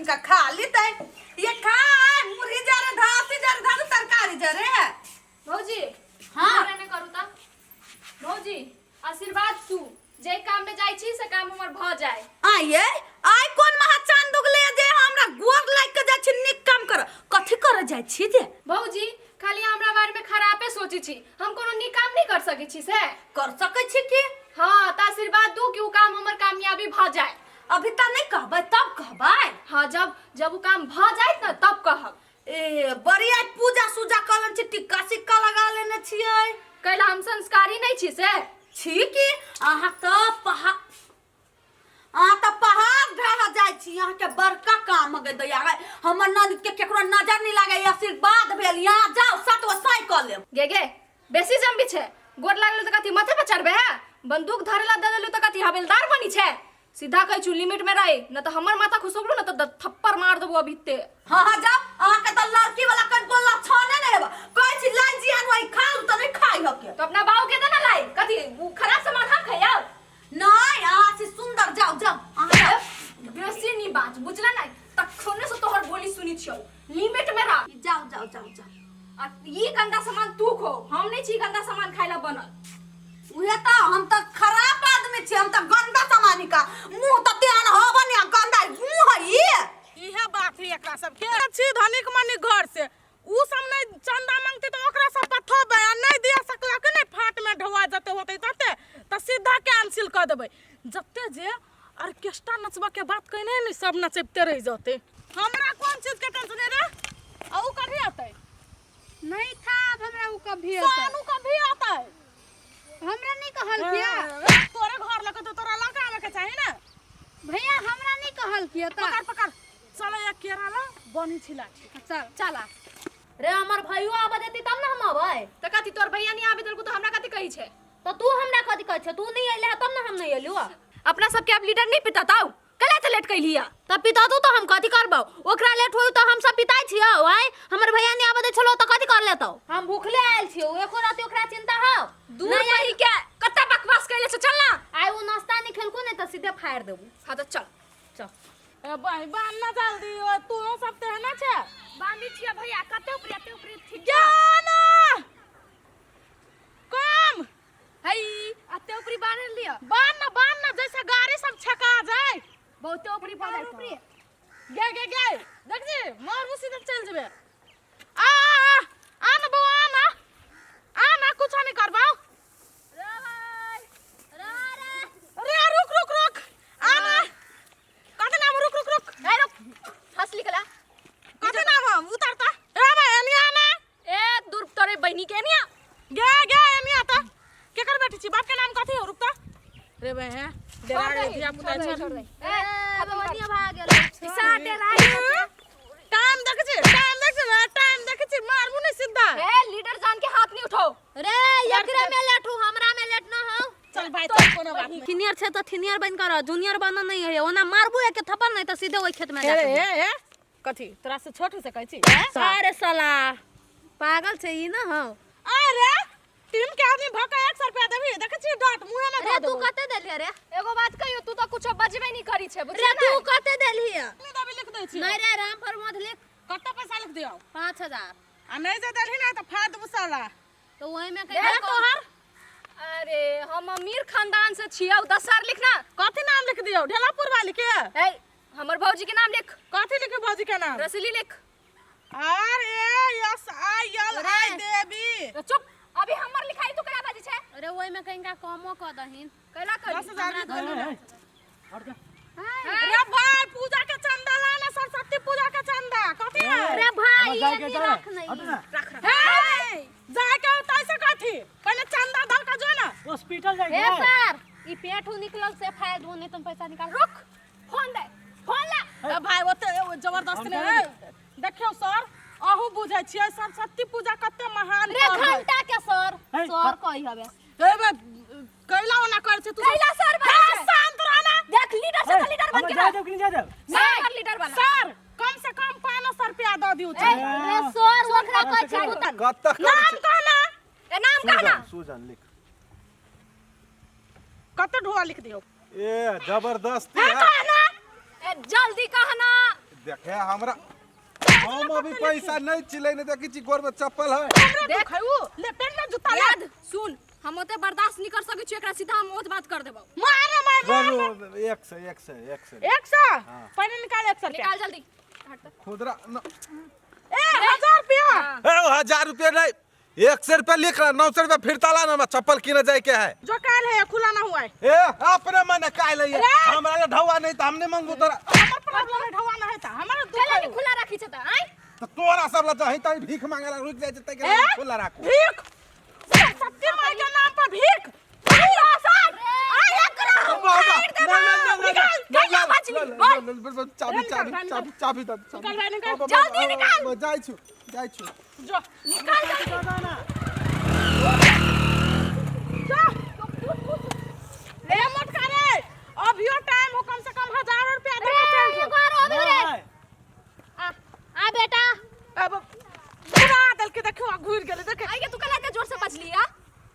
का खा लेतै। ये खा, मुरही जा रे, धासी जा रे, धासी तरकारी जा रे। भौजी। हाँ। हमरा नहि करू तऽ। भौजी, आशीर्वाद तू जे काम में जाइ छी से काम हमर भऽ जाय। आइए आइ कोन महा चांद उगले जे हमरा गोर लाग के जाइ छी नीक काम कर? कथी कर जाइ छी जे? भौजी, खाली हमरा बारे में खराबे सोचे छी। हम कोनो नीक काम नहीं कर सकै छी से? कर सकै छी की? हाँ, तऽ आशीर्वाद दू कि उ काम हमर कामयाबी भऽ जाय। अभी तऽ नहीं कहबै, तब कहबै। हाँ, जब जब उ काम भऽ जायत न तब कहब। ए बड़ी आइ पूजा सूजा कर लेने छी, टिक्का सिक्का लगा लेने छियै। कैला हम संस्कारी नहीं छी से? छी की? अहाँ तऽ पहाड़, अहाँ तऽ पहाड़ ढह जाइ छी। अहाँके बड़का काम हो गेल दैया। हमर ननद के केकरो नजर नहीं लागे, आशीर्वाद भेल। यहाँ जाओ, सात गो साई कऽ लेब। गे गे, बेसी जम्बी छै। गोर लागल तऽ कथी माथे पर चढ़बे है? बंदूक धरेला दे देलू तऽ कथी हवेलदार बनी छै? सीधा कहै छु, लिमिट में रही न तऽ हमर माथा खुसकलू न तऽ थप्पड़ मार देबो अभी ते। हाँ हाँ, जाओ। अहाँके तऽ लड़की वाला कनिको लक्षणे नहीं हेबा। कहै छी लाई जियान वही खा लू तऽ नहीं खाइ हके। तो अपना बाबू के दे ना लाई, कथी उ खराब सामान हम खैया? नहीं, अहाँ छी सुंदर। जाओ जाओ, अहाँ जाओ। बेसी नहीं बात बुझला नहीं तखने से तोहर बोली सुनी छियौ। लिमिट में रह। जाओ जाओ जाओ जाओ। आ ई गंदा सामान तू खो, हम नहीं छी गंदा सामान खाइला बनल। उहे तऽ हम तऽ खराब आदमी छी, हम तऽ गंदा सामान का मुंह तऽ तेहन हबन या गंदा मुंह है ई। इहे बात है एकरा सबके। छी धनिक मनिक घर से, उ सब नहीं चंदा मांगते तो ओकरा सब पर थोपबै, आ नहीं दिया सकला के नहीं फाट में ढोआ जते होते तते त सीधा कैंसिल कर देबै। जते जे ऑर्केस्ट्रा नचबा के बात कहने नहीं सब नचबते रह जते। हमरा कोन चीज के टेंशन है रे? आ उ कभी आते? नहीं था अब हमरा उ कभी आता। सोनू कभी आता है? हमरा नहीं कहल किया। तोरे घर लगे तो तोरा लगा आवे के चाही ना। भैया, हमरा नहीं कहल किया त। पकड़ पकड़, चलो एक केरा ला बनी छी लाठी। चल चला। रे, हमर भैयो आबऽ देती तब ने हम अबै। तऽ कथी तोर भैया नहीं आबे देलकौ तऽ हमरा कथी कहै छै? तऽ तू हमरा कथी कहै छै? तू नहीं अइले तब ने हम नहीं अइलू। अपना सबके अब लीडर नहीं पिताताऊ, कला से लेट कैलिया। तऽ पितातू तऽ हम कथी करबौ? ओकरा लेट होई तऽ हम सब पिताइ छियौ। आँय, हमर भैया नहीं आबऽ दै छलौ तऽ कथी कर लेतौ? हम भूखले आयल छियौ, एको राति ओकरा चिंता हौ? दूर नहीं के कत्ता बकवास कैले छै, चल ना। आइ उ नाश्ता नहीं खेलको नहीं तऽ सीधे फाड़ देबू। हाँ तऽ चल। चल। ए भाई, बांध ना जल्दी, ओ तू सब ते ना छे। बांधी छिया भैया, कते ऊपरी एते ऊपरी ठीक। जाना कम हई एते ऊपरी बांध लिया। बांध ना, बांध ना, जैसे गाड़ी सब छका जाए। बहुते ऊपरी बांध ऊपरी गे गे गे, देख जी मार सीधे चल जेबे। आ आ आ आ ना बउआ, आ ना, आ ना, कुछ नहीं करबाओ। अरे रुक रुक रुक, आ ना, कते नाम? रुक रुक रुक। ए रुक, हंस निकला। कते नाम हम उतारता? ए भाई, एनी आ ना। ए दूर तोरे बहिनी के निया। गे गे, एनी आता। केकर बेटी छी? बाप के नाम कथी हो? रुक त रे बे हैं डेरा रे धिया पुता छोड़ छोड़ दे। ए भगवतिया भाग गेल। पिसा डेरा। टाइम देख छी, टाइम देख छी, टाइम देख छी, मारबू नहीं सीधा। ए लीडर जान के हाथ नहीं उठाओ। रे, एकरे में लेट हूँ, हमरा में लेट ना हो। चल भाई चल, कोनो बात नहीं। सीनियर छै तऽ सीनियर बन कर जूनियर बनऽ नहीं है। ओना मारबू एक थप्पड़ नहीं तऽ सीधे ओहि खेत में ए जाके। ए ए, कथी तोरा से छोट से कहै छी? अरे साला पागल छै ई ना हो। अरे टीम के आदमी भक 100 रुपया देबी, देखै छी डांट मुंहे में रे धऽ तू देबो। कते देलियै रे? एगो बात कहियो, तू तो कुछो बजबे नहीं करी छे। रे बुझले तू ना? कते देलियै? नहीं देबी, लिख दै छी। नहीं रे, राम प्रमोद लिख। कते पैसा लिख दियौ? 5000। आ नहीं जे देलही ना तऽ फाड़ देबो साला। तो वही में देख कहियो। तोहर। अरे हम अमीर खानदान से छियौ, 10,000 लिखना। कथी नाम लिख दियौ? ढेलापुर वाली के? ए हमर भौजी के नाम लिख। कथी लिखी भौजी के नाम? रसीली लिख। R A S I L I Devi. तो चुप, अभी हमर लिखाई तू करा बाजी छे? अरे ओहि में कहीं का कमो क दहिन। कैला कर? 10,000 लिख देलू। हट जा। अरे भाई, पूजा के चंदा लाना, सरस्वती पूजा के चंदा कथी है? अरे भाई, हमरा ये जाके नहीं जाए। रख नहीं। हट ना। रख रख। हे, जाके उतार से कथी? पहले चंदा दऽ के जो ना। हॉस्पिटल जाके। ए सर, ई पेट हु निकलल से फायद हो नहीं तुम पैसा निकाल। रुक, फोन दे, फोन ला। ए भाई, ओते जबरदस्ती हम नहीं। देखियौ सर, अहूँ बुझै छियै सरस्वती पूजा कते महान रे पर्व है। घंटा के सर हे, सर कही हवे। हे बे, कैला ओना करै छै तू सब? कैला सर बनै हे, छै? शांत रह ना। देख, लीडर से तो लीडर बन हमरा के जाए रह। देब कि नहीं जाए देब? सर लीडर बना। सर, कम से कम 500 रुपया दऽ दियौ। रे सर, ओकरा कहै छै कुत्ता। कतऽ? नाम कहना। ए नाम कहना। सुजन, सुजन लिख। कते ढोआ लिख दियौ? ए जबरदस्ती है। कहना, ए जल्दी कहना। देखे हमरा हम अभी पैसा नहीं छिलै नहीं देखै छी गोर में चप्पल है। हमरे दुख है उ ले पेन में जूता ले। याद सुन, हम ओते बर्दाश्त नहीं कर सकै छी एकरा, सीधा हम ओत बात कर देबौ। मारे मार मार। बरू 100 100 100। 100 पहले निकाल 100 रुपया। निकाल जल्दी, हट त। खुदरा न ए 1000 रुपया। ए 1000 रुपया नहीं, 100 रुपया लिख रहा, 900 रुपया फिरता ला ना, हमरा चप्पल किने जाए के है। जो काल है खुला ना हुआ है। ए अपने मन काहे है, अरे! हमरा ले ढौआ नहीं त हमने मंगू तोरा। हमर प्रॉब्लम है ढवा ना है ता हमरा दुख चल है। अभी खुला राखी छ त आइ। त तोरा सब ला जहीं तहीं भीख मांगे ला रुक जाय छै तै के ए? खुला राखू। भीख सरस्वती माई के नाम पर भीख। चाबी चाबी चाबी चाबी दे, निकाल भाई, निकाल। जल्दी निकाल। जाइ छु जाइ छु। जो निकाल जा ए मोटका रे, अभियो टाइम हो, कम से कम 1000 रुपया दे के चल जो। एगो आरो अभी रे। नहीं। आ आ बेटा। अब पूरा दल के देखियो घुर गेलै देखे। आइ के तू कला एते जोर से बजली आ?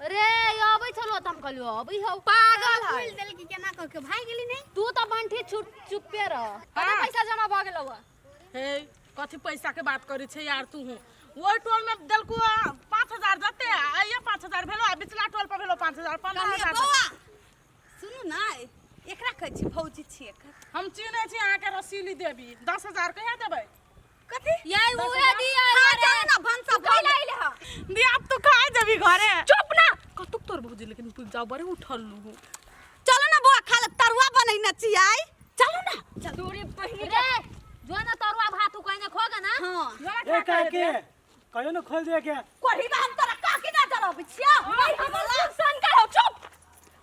रे ये अबै छलो त हम कहलियो अबै हौ। पागल है। खोल देल की केना कह के भाग गेली नहीं। तू त बंठी छुप चुप्पे रह। कते पैसा जमा भ गेलौ हँ? हे कथी पैसा के बात करै छै यार तू? ओहि टोल में देलकू 5000 जते आ आइए 5000 भेलो आ बिचला टोल पर भेलो 5000 15000। बौआ सुनू ना, एकरा कहै छी भौजी छी एकर। हम चिन्है छी अहाँके रसीली देवी। 10000 कहिया देबै? कथी ये उहे दिया। खा जाओ ना भनसा। कैला अइले हँ? दी आब तू खा जेबी घरे। चुप ना कतुक तोर भौजी, लेकिन पूछ जाओ बड़े उठल लू। चलो ना बौआ खा ले, तरुआ बनैने छी आइ, चलू ना। तोरी बहिनी रे जो ना तरुआ भात उ कहने खोगा ना। हाँ ए काहे के कहियो ना खोल दिया के कोढ़ी बा, हम तोरा काकी ना डराबै छियौ। हमर नुकसान करौ, चुप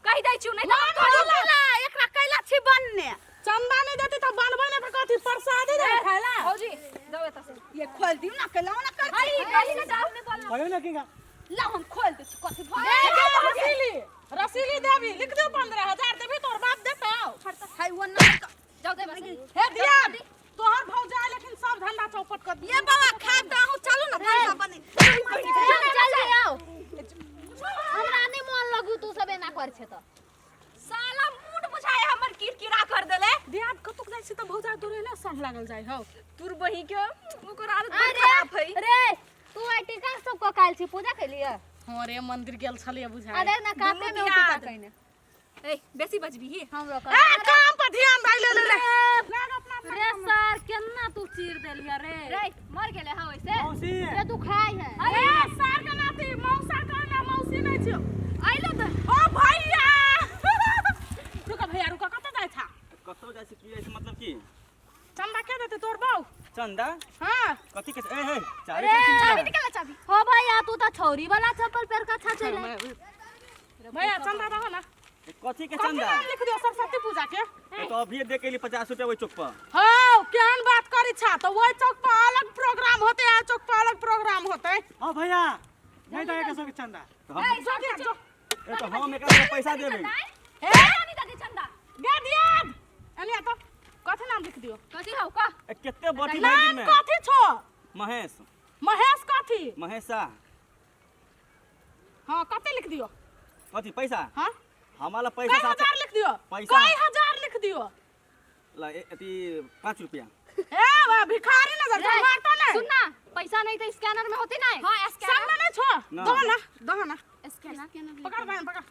कहि दै छियौ, नहीं त हम बोला एकरा कैला छी बनने। चंदा नहीं देती तो बनबै नहीं, पर कथी प्रसादी दे खाइला। भौजी जाओ एतऽ से। ये खोल दियौ ना, कैला ना कर। हाय कहली ना जाओ नहीं बोलना। कहियो ना किंगा। ला हम खोल दै छी, कथी भऽ रसीली रसीली देवी लिख दो 15000 देबी तोर बाप देतौ। हाय वो ना जाओ दे बस। हे दिया तोहर भौजाई लेकिन सब धंधा चौपट कर ये बाबा खाता हूँ, चलू ना भनसा बने। चल चल आओ, हमरा नहीं मन लगू तू सब एना कर छे त। साला मूड बुझाए हमर किरकिरा कर देले। दिया कतुक जाइ छी त भौजाई तोरे ले संग लागल जाइ हौ। तोर बहिन के ओकर आदत बड़ अरे खराब है। रे तू आई टीका सब क काल छी पूजा कैलिए? हां रे मंदिर गेल छलिए बुझाइ। अरे ना कापे में दुनू उ टीका दियाद। कइने। ए बेसी बजबी ही। हमरो ए काम पर ध्यान दे ले ले ले लाग अपना। रे सर केना तू चीर देलिए रे? रे मर गेले हां वैसे। मौसी। रे तू खाई है। अरे सार के नाती मौसा कह ना मौसी नहीं छियो। आइलो त ओ भैया रुका भैया रुका, कतऽ जाइ छा? कतौ जाइ छै की जाइ छै मतलब की? चंदा के देते तोर बहू? चंदा? हाँ। कथी के? ए हे चारी रे चारी निकाल चाबी। हो भैया तू त छौरी वाला चप्पल पेर के अच्छा चले। भैया चंदा दहो ना। कथी के कथी चंदा? नाम लिख दियो सरस्वती पूजा के। ए तो अभी दे के लिए 50 रुपया ओहि चौक पर। हाँ केहन बात करी छा तो वही चौक पर अलग प्रोग्राम होते आ चौक पर अलग प्रोग्राम होते। हां भैया नहीं दे के सब चंदा। तो हम जो दिया जो। ए तो हम एकरा के पैसा देबै। ए नहीं दे चंदा। गे दिया एनिया तो कथी नाम लिख दियो? कथी हौ कह। ए केते बटी भरि नाम दिन में? कथी छो? महेश। महेश कथी? महेशा। हाँ कते लिख दियो? कथी पैसा? हाँ हमारा पैसा कई साथ हजार लिख दियो। पैसा। कई हजार लिख दियो। ला अथी 5 रुपया। ए वाह भिखारी नजर रे, मारता नहीं। सुन ना पैसा नहीं तो स्कैनर में होती नहीं। हां संग में नहीं छो। ना। दो ना दो ना स्कैनर पकड़ बहन पकड़।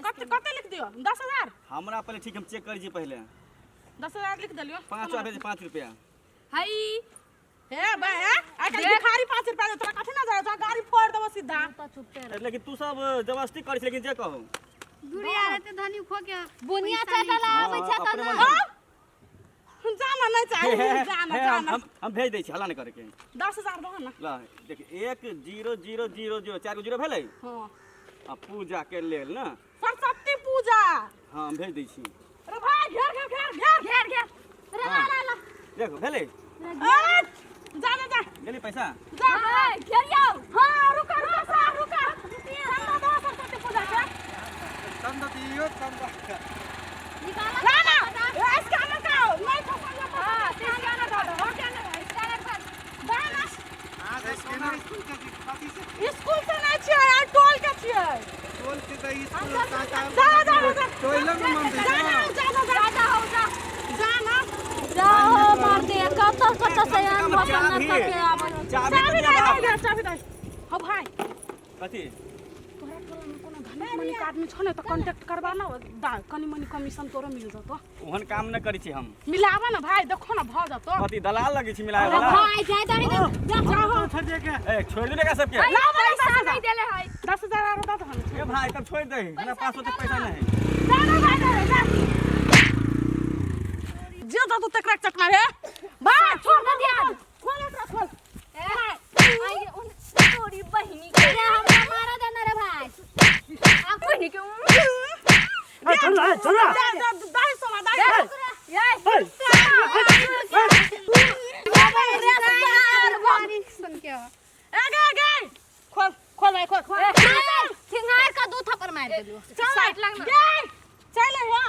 कते कते लिख दियो? 10000। हमरा पहले ठीक हम चेक कर जी पहले। 10000 लिख देलियो। 5 रुपया 5 रुपया। हाय हे बे आइ काल्हि भिखारी 5 रुपया दे तोरा कथी नजर आबै छौ? गाड़ी फोड़ देबो सीधा। ए, लेकिन तू सब जबरदस्ती करै छी लेकिन जे कहू। दूरी आ रहते धनी खो के बुनिया चाटला आबै छै त अपने ना। मन जाना नहीं हे, चाहिए हे, जाना हे, जाना। हम भेज दै छी हल्ला नहि करके। 10000 दहो ना। ला देख 1 0 0 0 0 4 गो जीरो भेलै। हाँ आ पूजा के लेल ना सरस्वती पूजा। हाँ हम भेज दै छी। अरे भाई घेर घेर घेर घेर घेर घेर। रे ला ला ला। देखो भेलै। ए, जा जा जा गेली पैसा। जा हां घेरियौ। हाँ रुका रुका साहब रुका। चंदा दो सरस्वती पूजा के। चंदा दियो चंदा। निकाला ना ना ए, स्कैनर का नहीं तो संग में हां स्कैनर दो स्कैनर स्कैनर पर दे ना। स्कैनर स्कूल के कथी से? स्कूल से नहीं छियै आइ टोल के छियै। टोल के त स्कूल काका जा जा जा टोइलो में मन जा ना जा जा जा जा हो जा जा ना जा हो मार दे कब तक अपन चाभी। सबके आबै। चाभी चाभी तो दे दिया दे बाप। चाभी दे हो भाई कथी तोरा टोला में कोनो धनिक मनिक आदमी छौ ने तऽ कांटेक्ट करबा ना दा कनी मनी कमीशन तोरो मिल जतो ओहन काम नहि करै छी हम मिलावा ना भाई देखो ना भऽ जतो कथी दलाल लगै छी मिलाए वाला भाई जाय दही ने जाओ छोड़ दिया के ए छोड़ दे एकरा सबके पैसा नहीं देले है 10,000 आरो दऽ दहन ए भाई तब छोड़ दे हमरा पास ओते पैसा नहीं जा ना भाई जा जा जे जतो तकरा चटमा रे भाई छोड़ दे दिया खोल एकरा खोल आइए उन तोरी बहिनी के रे हमरा मारा देना रे भाई आ बहिनी के ए चल रहा चल रहा जा जा दाई सोना दाई ए सुन के ए गे गे खोल खोल भाई खोल खिंगार का दू थप्पड़ मार देलू चल साइड लगना। गे चल यहाँ।